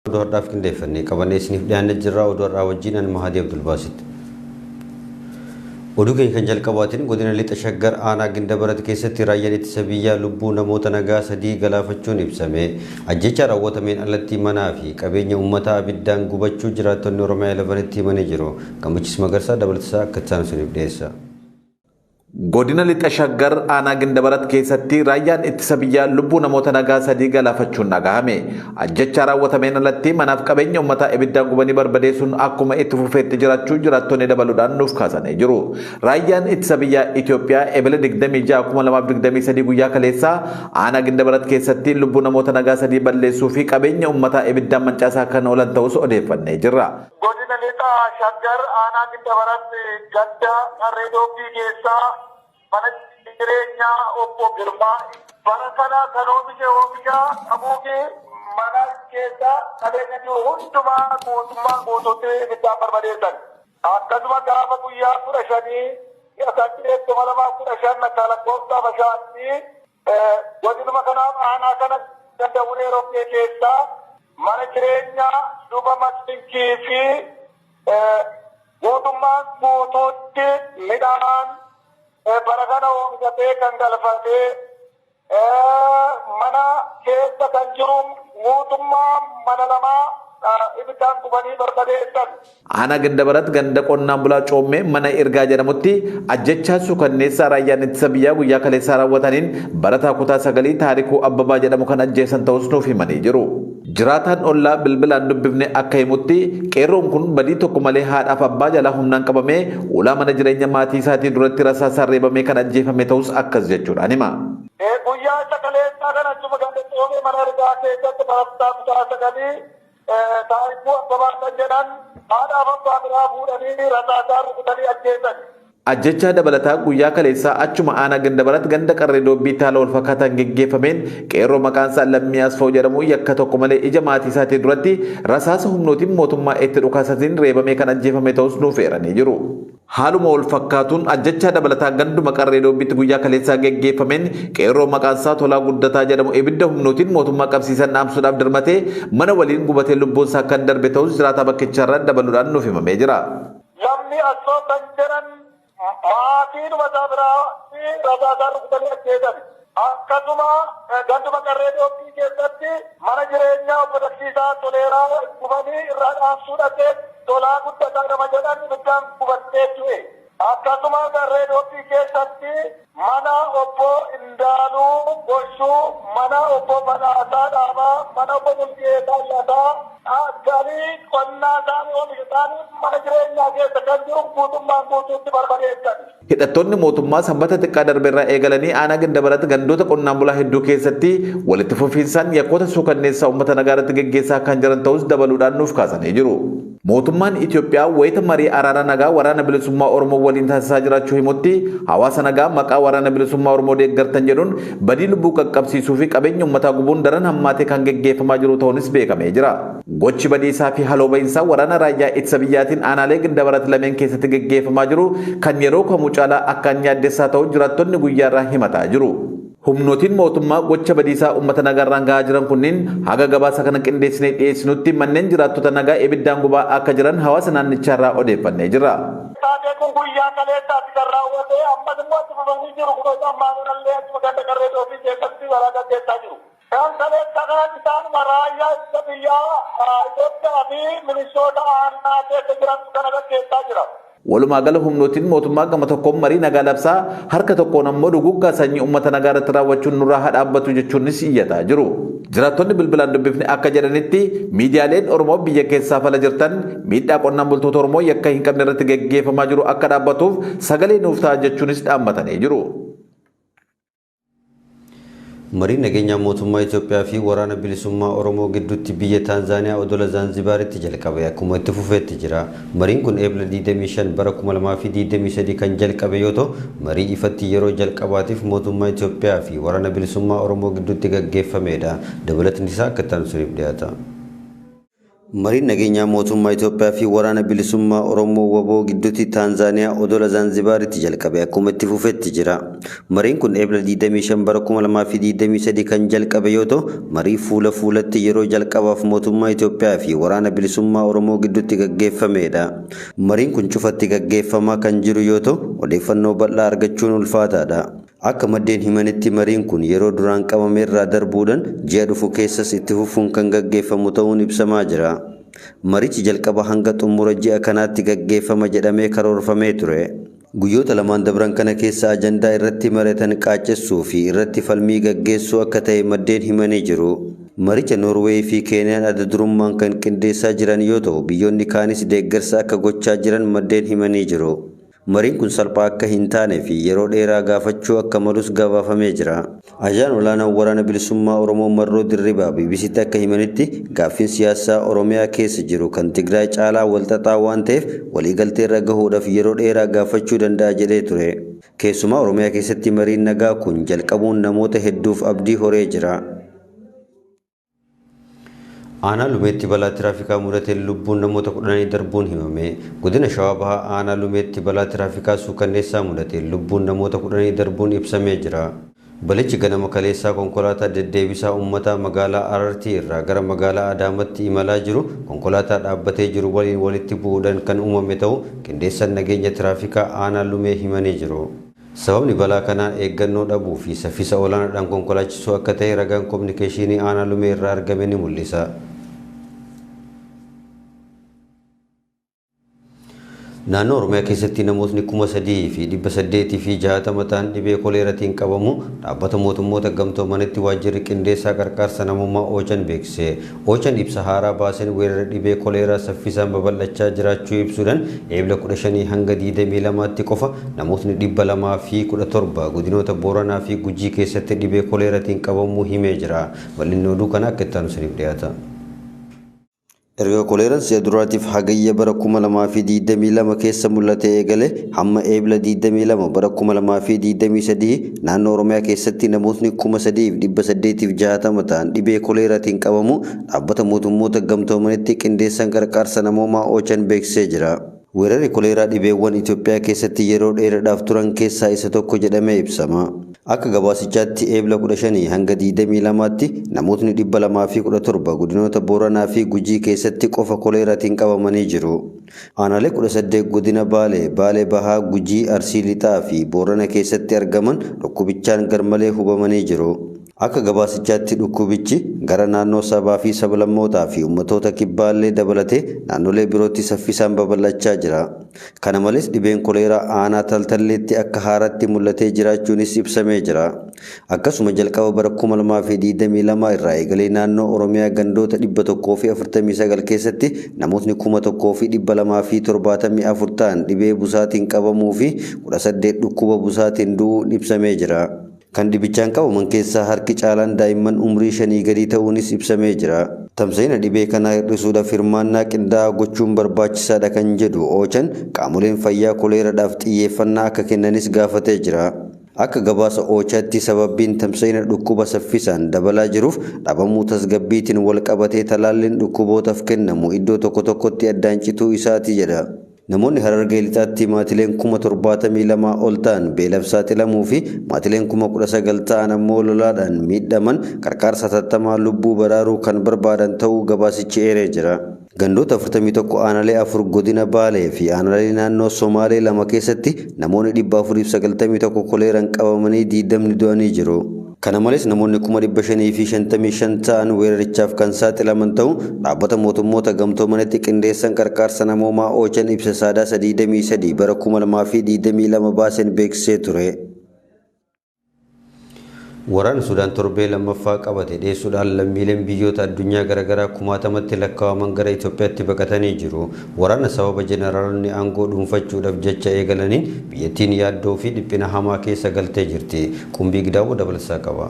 Oduu har'aaf qindeeffannee qabannee isiniif dhiyaannee jirra. Oduu har'aa wajjin ani Mahadii Abdulbaasit. Oduu keenya kan jalqabaatiin godina lixa Shaggar aanaa Gindabarat keessatti raayyaan ittisa biyyaa lubbuu namoota nagaa 3 galaafachuun ibsame. Ajjeechaa raawwatameen alatti manaa fi qabeenya uummataa abiddaan gubachuu jiraattonni Oromiyaa 11tti himanii jiru. Gammachiis Magarsaa dabalatasaa akka isaan isiniif dhiyeessa. Godina lixa Shaggar aanaa Gindabarat keessatti raayyaan ittisa biyyaa lubbuu namoota nagaa 3 galaafachuun dhagahame. Ajjechaa raawwatameen alatti manaaf qabeenya uummataa ibiddaan gubanii barbadeessuun akkuma itti fufeetti jiraachuu jiraattonni dabaluudhaan nuuf kaasanii jiru. Raayyaan ittisa biyyaa Itoophiyaa Ebila 26, 2023 guyyaa kaleessaa aanaa Gindabarat keessatti lubbuu namoota nagaa 3 balleessuu fi qabeenya uummataa ibiddaan mancaasaa kan oolan ta'us odeeffannee jirra. Godina lixa Shaggar aanaa Gindabarat ganda Qarree Doobbii keessaa mana jireenyaa obbo Girmaa bara kana kan oomishe oomisha qabuufi mana keessa qabeenya jiru hundumaa guutummaan guutuutti ibiddaan barbadeessan. Akkasuma gaafa guyyaa 15 ji'a 8 2015 akka lakkoofsa Habashaatti godinuma kanaaf aanaa kana ganda Wuree Roqqee keessaa mana jireenyaa luba Masinkii fi guutummaan guutuutti midhaan bara kana oomishatee kan galfatee mana keessa kan jiru guutummaa mana lamaa ibiddaan gubanii barbadeessan. Aanaa Gindabarat ganda qonnaan bulaa Coommee mana Ergaa jedhamutti ajjechaa suukanneessaa raayyaan ittisa biyyaa guyyaa kaleessaa raawwataniin barataa kutaa 9 Taarikuu Abbabaa jedhamu kan ajjeesan ta'us nuuf himanii jiru. Jiraataan ollaa bilbilaan dubbifne akka himutti qeerroon kun badii tokko malee haadhaaf abbaa jalaa humnaan qabamee ulaa mana jireenya maatii isaatii duratti rasaasaan reebamee kan ajjeefame ta'us akkas jechuudhaan hima. Guyyaa isa kaleessaa kana achuma ganda Coomee mana Ergaa keessatti barataa kutaa 9 Taarikuu Abbabaa kan jedhan haadhaaf abbaa biraa fuudhanii rasaasaan rukutanii ajjeesan. Ajjechaa dabalataa guyyaa kaleessaa achuma aanaa Gindabarat ganda Qarree Doobbiitti haala wal fakkaataan geggeeffameen qeerroo maqaan isaa Lammii Asfaw jedhamu yakka tokko malee ija maatii isaatii duratti rasaasa humnootiin mootummaa itti dhukaasatiin reebamee kan ajjeefame ta'us nuuf eeranii jiru. Haaluma wal fakkaatuun ajjechaa dabalataa ganduma Qarree Doobbiitti guyyaa kaleessaa geggeeffameen qeerroo maqaan isaa Tolaa Guddataa jedhamu ibidda humnootiin mootummaa qabsiisan dhaamsuudhaaf dirmatee mana waliin gubatee lubbuun isaa kan darbe ta'us jiraataa bakkichaarraa dabaluudhaan nuuf himamee jira. Lammii Asfaw kan jedhan maatiinuma isaa biraa rasaasaan rukutanii ajjeesan. Akkasuma ganduma Qarree Doobbii keessatti mana jireenyaa obbo Taksiisaa Toleeraa gubanii irraa dhaamsuu dhaqee Tolaa Guddataa nama jedhan ibiddaan gubattee du'e. Akkasuma Qarree Doobbii keessatti mana obbo Indaaluu Goshuu, mana obbo Badhaasaa Dhaabaa, mana obbo Mul'eetaa Lataa galii qonnaa isaanii oomisha isaanii mana jireenyaa keessa kan jiru guutummaan guutuutti barbadeessan. Hidhattoonni mootummaa sanbata xiqqaa darbeerraa eegalanii aanaa Gindabarat gandoota qonnaan bulaa hedduu keessatti walitti fufiinsaan yakkoota suukanneessaa uummata nagaa irratti geggeessaa kan jiran ta'us dabaluudhaan nuuf kaasanii jiru. Mootummaan Itoophiyaa wayita marii araara nagaa waraana bilisummaa Oromoo waliin taasisaa jiraachuu himutti hawaasa nagaa maqaa waraana bilisummaa Oromoo deeggartan jedhuun badii lubbuu qaqqabsiisuu fi qabeenya uummataa gubuun daran hammaatee kan geggeeffamaa jiru ta'uunis beekamee jira. Gochi badiisaa fi haloo ba'iinsaa waraana raayyaa ittisa biyyaatiin aanaalee Gindabarat lameen keessatti geggeeffamaa jiru kan yeroo kamuu caalaa akkaan yaaddessaa ta'u jiraattonni guyyaarraa himataa jiru. Humnootiin mootummaa gocha badiisaa uummata nagaarraan gahaa jiran kunneen haga gabaasa kana qindeessinee dhiyeessinutti manneen jiraattota nagaa ibiddaan gubaa akka jiran hawaasa naannichaarraa odeeffannee jirra. Taatee kun guyyaa kaleessaatti kan raawwate ammas immoo itti fufanii jiru kun ammaa kanallee achuma ganda Qarree Doobbii keessatti balaa gaggeessaa jiru. Kan kaleessa kanan isaanuma raayyaa ittisa biyyaa Itoophiyaa fi milishoota aanaa keessa jiran kana gaggeessaa jira. Walumaa gala humnootiin mootummaa gama tokkoon marii nagaa labsaa harka tokkoon ammoo duguggaa sanyii uummata nagaa irratti raawwachuun nurraa haa dhaabbatu jechuunis iyyataa jiru. Jiraattonni bilbilaan dubbifne akka jedhanitti miidiyaaleen Oromoo biyya keessaa fala jirtan miidhaa qonnaan bultoota Oromoo yakka hin qabne irratti geggeeffamaa jiru akka dhaabbatuuf sagalee nuuf ta'a jechuunis dhaammatanii jiru. Mariin nageenyaa mootummaa Itoophiyaa fi waraana bilisummaa Oromoo gidduutti biyya Taanzaaniyaa odola Zaanzibaaritti jalqabe akkuma itti fufeetti jira. Mariin kun Eebla 25 bara 2023 kan jalqabe yoo ta'u, marii ifatti yeroo jalqabaatiif mootummaa Itoophiyaa fi waraana bilisummaa Oromoo gidduutti gaggeeffamedha. Dabalatni isaa akka itti aanu isiniif dhiyaata. Mariin nageenyaa mootummaa Itoophiyaa fi waraana bilisummaa Oromoo WBO gidduutti Taanzaaniyaa odola Zaanzibaaritti jalqabe akkuma itti fufetti jira. Mariin kun Eebla 25 bara 2023 kan jalqabe yoo ta'u, marii fuula fuulatti yeroo jalqabaaf mootummaa Itoophiyaa fi waraana bilisummaa Oromoo gidduutti gaggeeffamedha. Mariin kun cufatti gaggeeffamaa kan jiru yoo ta'u, odeeffannoo bal'aa argachuun ulfaataadha. Akka maddeen himanitti mariin kun yeroo duraan qabame irraa darbuudhaan ji'a dhufu keessas itti fufuun kan gaggeeffamu ta'uun ibsamaa jira. Marichi jalqaba hanga xumura ji'a kanaatti gaggeeffama jedhamee karoorfamee ture. Guyyoota lamaan dabran kana keessa ajandaa irratti mari'atan qaaccessuu fi irratti falmii gaggeessuu akka ta'e maddeen himanii jiru. Maricha Noorweey fi Keeniyaan adda durummaan kan qindeessaa jiran yoo ta'u, biyyoonni kaanis deeggarsa akka gochaa jiran maddeen himanii jiru. Mariin kun salphaa akka hin taane fi yeroo dheeraa gaafachuu akka malus gabaafamee jira. Ajajaan olaanaan waraana bilisummaa Oromoo Marroo Dirribaa BBCtti akka himanitti gaaffiin siyaasaa Oromiyaa keessa jiru kan Tigraay caalaa walxaxaa waan ta'eef waliigaltee irra gahuudhaaf yeroo dheeraa gaafachuu danda'a jedhee ture. Keessumaa Oromiyaa keessatti mariin nagaa kun jalqabuun namoota hedduuf abdii horee jira. Aanaa Lumeetti balaa tiraafikaa mudateen lubbuun namoota 10 darbuun himame. Godina Shawaa Bahaa Aanaa Lumeetti balaa tiraafikaa suukanneessaa mudateen lubbuun namoota 10 darbuun ibsamee jira. Balichi ganama kaleessaa konkolaataa deddeebisaa uummataa magaalaa Arartii irraa gara magaalaa Adaamaatti imalaa jiru konkolaataa dhaabbatee jiru waliin walitti bu'uudhaan kan uumame ta'uu qindeessaan nageenya tiraafikaa Aanaa Lumee himanii jiru. Sababni balaa kanaa eeggannoo dhabuu fi saffisa olaanaadhaan konkolaachisuu akka ta'e ragaan kominikeeshinii Aanaa Lumee irraa argame ni mul'isa. Naannoo Oromiyaa keessatti namootni 3,860 ta'an dhibee koleeraatiin qabamu dhaabbata mootummoota gamtoomanitti waajjirri qindeessaa qarqaarsa namummaa Oochan beeksise. Oochan ibsa haaraa baaseen weerara dhibee koleeraa saffisaan babal'achaa jiraachuu ibsuudhaan eebla 15 hanga 22tti qofa namootni 217 godinoota Booranaa fi Gujii keessatti dhibee koleeraatiin qabamuu himee jira. Bal'inni oduu kana akka itti aanu isiniif dhiyaata. Erga koleeraan si'a duraatiif hagayya bara 2022 keessa mul'ate eegale hamma eebla 22 bara 2023 naannoo Oromiyaa keessatti namootni 3,860 ta'an dhibee koleeraatiin qabamu dhaabbata mootummoota gamtoomanitti qindeessaan qarqaarsa namoomaa Oochan beeksisee jira. Weerarri koleeraa dhibeewwan Itoophiyaa keessatti yeroo dheeraadhaaf turan keessaa isa tokko jedhamee ibsama. Akka gabaasichaatti eebla 15 hanga 22tti namootni 217 godinoota Booranaa fi Gujii keessatti qofa koleeraatiin qabamanii jiru. Aanaalee 18 godina Baalee, Baalee Bahaa, Gujii, Arsii Lixaa fi Boorana keessatti argaman dhukkubichaan garmalee hubamanii jiru. Akka gabaasichaatti dhukkubichi gara naannoo sabaa fi sablammootaa fi uummattoota kibbaallee dabalatee naannolee birootti saffisaan babal'achaa jira. Kana malees dhibeen koleeraa aanaa taltalleetti akka haaraatti mul'atee jiraachuunis ibsamee jira. Akkasuma jalqaba bara 2022 irraa eegalee naannoo Oromiyaa gandoota 149 keessatti namootni 1274 ta'an dhibee busaatiin qabamuu fi 18 dhukkuba busaatiin du'uun ibsamee jira. Kan dhibichaan qabaman keessaa harki caalaan daa'imman umrii 5 gadii ta'uunis ibsamee jira. Tamsa'ina dhibee kanaa hir'isuudhaaf hirmaannaa qindaa'aa gochuun barbaachisaadha kan jedhu Oochan qaamoleen fayyaa koleeraadhaaf xiyyeeffannaa akka kennanis gaafatee jira. Akka gabaasa Oochaatti sababbiin tamsa'ina dhukkuba saffisaan dabalaa jiruuf dhabamuu tasgabbiitiin wal qabatee talaalliin dhukkubootaaf kennamu iddoo tokko tokkotti addaan cituu isaati jedha. Namoonni Harargee Lixaatti maatileen 72,000 ol ta'an beelaaf saaxilamuu fi maatileen 19,000 ta'an ammoo lolaadhaan miidhaman qarqaarsa hatattamaa lubbuu baraaruu kan barbaadan ta'uu gabaasichi eeree jira. Gandoota 41 aanaalee 4 godina Baalee fi aanaalee naannoo Somaalee 2 keessatti namoonni 491 koleeraan qabamanii 20 du'anii jiru. Kana malees namoonni 555 ta'an weerarichaaf kan saaxilaman ta'uu dhaabbata mootummoota gamtoomanitti qindeessan qarqaarsa namoomaa Oochan ibsa sadaasa 23 bara 2022 baaseen beeksisee ture. Waraanni Sudaan torbee lammaffaa qabate dheessuudhaan lammiileen biyyoota addunyaa garaagaraa kumaatamatti lakkaa'aman gara Itoophiyaatti baqatanii jiru. Waraana sababa jeneraalonni aangoo dhuunfachuudhaaf jecha eegalaniin biyyattiin yaaddoo fi dhiphina hamaa keessa galtee jirti. Qumbii Gidaawoo dabalataa qaba.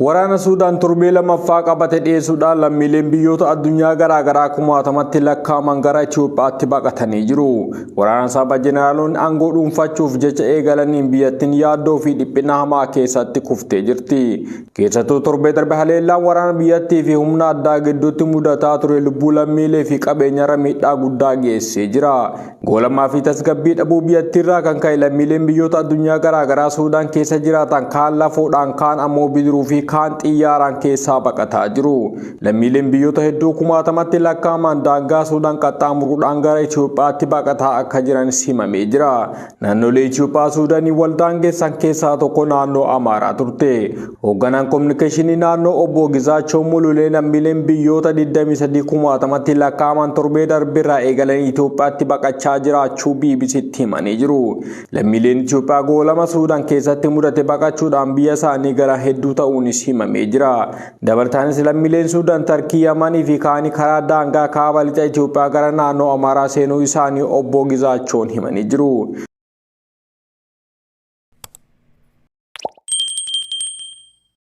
Waraana Suudaan torbee lammaffaa qabate dhiyeessuudhaan lammiileen biyyoota addunyaa garaagaraa kumaatamatti lakkaa'aman gara Itoophiyaatti baqatanii jiru. Waraana saba jeneraalonni aangoo dhuunfachuuf jecha eegalaniin biyyattiin yaaddoo fi dhiphina hamaa keessatti kuftee jirti. Keessattuu torbee darbe haleellaan waraana biyyattii fi humna addaa gidduutti mudataa ture lubbuu lammiilee fi qabeenyarra miidhaa guddaa geessee jira. Goolamaa fi tasgabbii dhabuu biyyattiirraa kan ka'e lammiileen biyyoota addunyaa garaagaraa Suudaan keessa jiraatan kaan lafoodhaan, kaan ammoo bidiruu fi kaan xiyyaaraan keessaa baqataa jiru. Lammiileen biyyoota hedduu kumaatamatti lakkaa'aman daangaa Suudaan qaxxaamuruudhaan gara Itoophiyaatti baqataa akka jiranis himamee jira. Naannolee Itoophiyaa Suudaanii wal daangessan keessaa tokko naannoo Amaaraa turte. Hoogganaan kominikeeshinii naannoo obbo Gizaachoo Mululee lammiileen biyyoota 23 kumaatamatti lakkaa'aman torbee darbirraa eegalanii Itoophiyaatti baqachaa jiraachuu BBCtti himanii jiru. Lammiileen Itoophiyaa goolama Suudaan keessatti mudate baqachuudhaan biyya isaanii gara hedduu ta'uunis himamee jira. Dabalataanis lammiileen Suudaan, Tarkii, Yamanii fi kaanii karaa daangaa kaaba lixa Itoophiyaa gara naannoo Amaaraa seenuu isaanii obbo Gizaachoon himanii jiru.